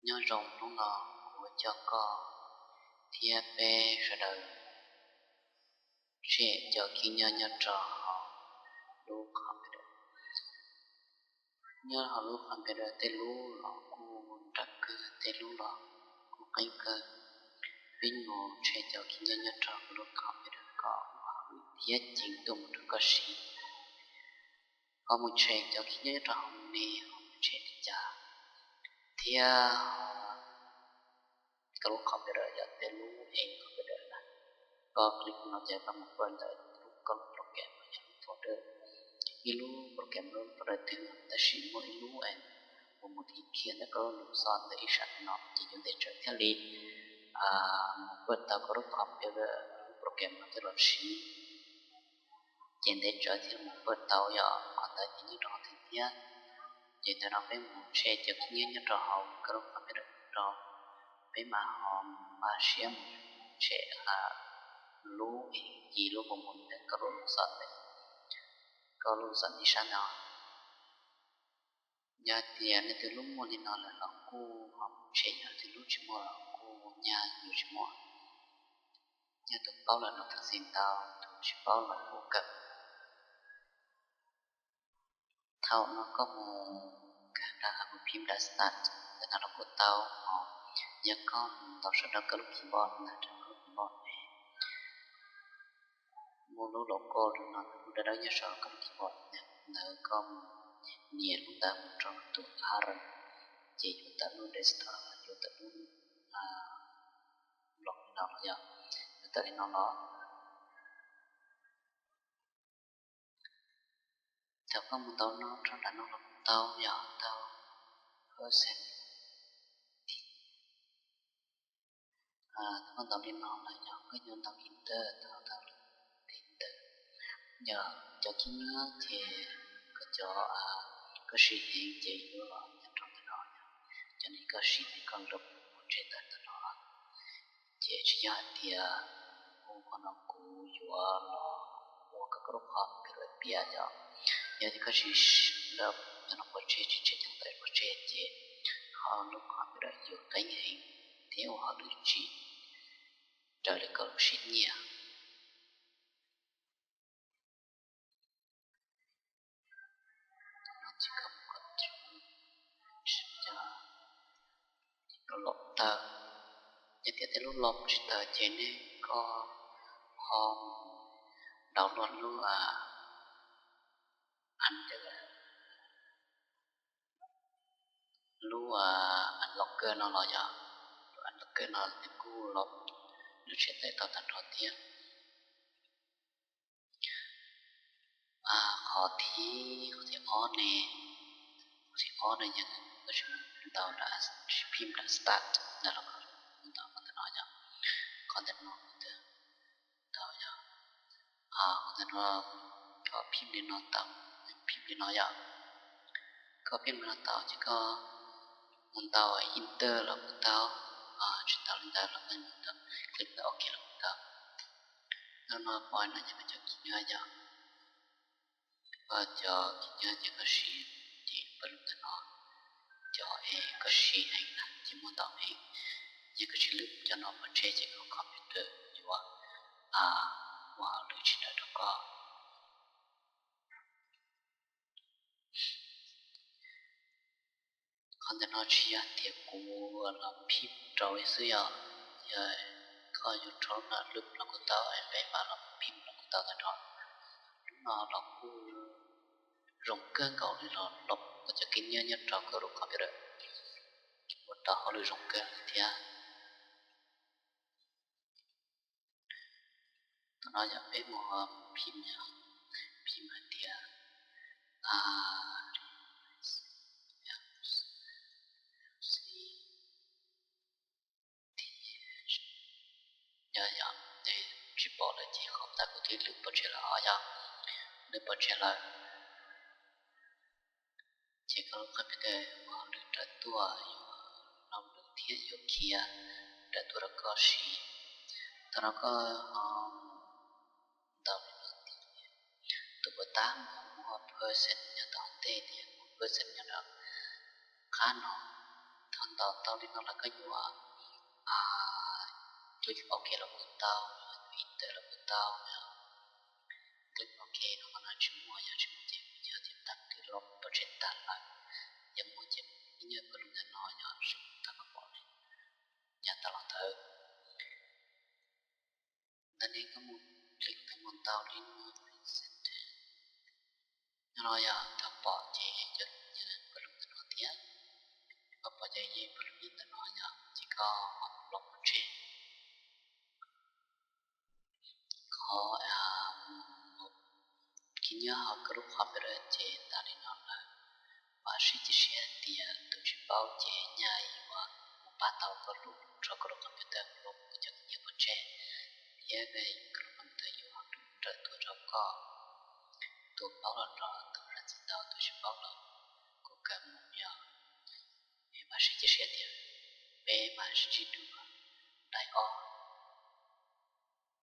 Nyob zoo hnub no kuv coj koj thiab peb sawv daws tshem cov khib nyob nyob rau hauv lub computer. Nyob hauv lub computer tej lub los kuj nrawm kawg, tej lub los kuj qeeb kawg. Peb mus tshem cov khib nyob nyob rau hauv lub computer kom ua hauj lwm thiab ceev tuaj mus rau koj siv. Ho mus tshem cov khib nyob nyob rau hauv ne, ho mus tshem li cas thiab koj lub computer yog tej lub ev computer na, koj click no ces koj mus pawj ntawm lub koj lub program yog lub folder. Ib lub program lub folder twg tab sis muaj ib lub es mus mus thim khiav ntawm koj lub lus xoj ntawm ib sab no ces yuav ntev tsawv thiaj li mus pawj tau koj lub computer lub program no coj los siv. Ces ntev tsawv thiaj mus pawj tau yom, qhov ntawd ces nyob rau hauv twg thiab. Ces ntawm no peb mus tshem cov khib nyob nyob rau hauv koj lub computer rau, peb mam ho npaj siab mus tshem lub ev ci lub mus mus ntawm koj lub lus xoj ntawm koj lub lus xoj ib sab no. Yog tias leej twg lub muaj li no lawm los kuj ho mus tshem, yog leej twg lub tsis muaj los kuj nyaj yuav tsis muaj. Yog tus paub lawm los thov txim ntau, tus tsis paub los kuj kawm. Thaum no koj mus nkag nram mus phim nram start ntawm no los kuj tau, ho yog koj mus ntaus saum rau koj lub keyboard ntawm rau koj lub keyboard ne, muaj lub logo li no lub dawb dawb nyob saum koj lub keyboard ntawd, koj mus nias lub ntawd mus rau tus R, ces yuav tawm lub desktop, yuav tawm lub los li no los yog yuav tawm li no los. Thaum koj mus ntaus no rau nram no los kuj tau, yog tau percent. Thaum koj ntaus li no los yog koj yuav ntaus enter, thaum ntaus enter, yog cov khib nyob ces koj cov koj siv heev ces yuav los nyob rau ntawm no, yog cov no koj siv ces koj lub pov tseg tawm ntawm no. Ces tsis yog hais tias ua qhov no kuv yuav los ua kom koj lub qhov computer piam yom. Yog tias koj siv lawm cov no pov tseg, tsis tshem cov ntawd pov tseg ces ho lub qhov computer yuav qeeb heev thiab ua hauj lwm tsis raws li koj lub siab nyiam. Koj los tawm, yog tias tej lub los tsis tawm ces nej koj ho mus download lub, lub unlocker no los yog, lub unlocker no nws kuj los lub tsheb tawm tau tag nrho thiab. Qhov thib, qhov thib ob ne, qhov thib ob ne yog koj tsis mus ntaus, tsis phim nram start ntawd los koj mus ntaus qhov ntawm no yom, qhov ntawm no tau yom, qhov ntawm no koj phim li no tau, phim li no yom, koj phim li no tau ces koj mus ntaus enter los kuj tau, tsis tau li ntawd los koj mus ntaus click ntawm OK los kuj tau. Ntawm no pom no yog koj cov khib nyob yom, koj cov khib nyob ces koj siv ces pawj lub ntawm no, cov es koj siv heev na ces muaj ntau heev, yog koj tsis lwb cov no pov tseg ces koj computer yuav ua hauj lwm tsis raws rau koj. Qhov ntawm no tsis yog tias kuv los phim rau xwb yom, yog koj yuav rau lub no lwb los kuj tau, peb mam los phim los kuj tau tag nrho. Lub no los kuj zoo kawg nkaus li los los koj cov khib nyob nyob rau koj lub computer ua tau hauj lwm zoo kawg li thiab. Tam no yog peb mus phim, phim hais tias yog, yog tsis pom lawm ces qhov ntawd kuv twb lwb pov tseg lawm os, yog lwb pov tseg lawm ces koj lub computer ua hauj lwm raws tuaj, yuav hauj lwm thiab yuav khiav raws tuaj rau koj siv. Thaum no koj ho ntaus li no tias tus puas tab mas muaj percent nyob tom ntej thiab muaj percent nyob rau qab no. Thaum Tau li no lawm koj yuav click OK los kuj tau, yuav enter los kuj tau. Click OK no qhov no tsis muaj, yog tsis muaj ces yog tias tag kis los pov tseg tag lawm, yog muaj ces ib nyuag pawg lug ntawm no yog tsis muaj tag koj pom li, yog tau los ntawd. Ntawm no koj mus click tau mus tau li no, no yog tau pom ces yog pawg lug ntawm no thiab. Koj pom ces yeej pawg lug nyob ntawm no yog ces koj los pov tseg. Qhov kis nyob hauv koj lub computer ces tas li no lawm. Vam siab cia siab tias tus tsis paub ces nyaj yuav mus pab tau koj lub, rau koj lub computer los mus cov kis nyob pov tseg, thiab koj lub computer yuav raws tuaj rau koj. Tus paub los nrog tus zam txim ntau, tus tsis paub los kuj kawg mus yog. Vam siab cia siab tias peb mam sib ntsib dua.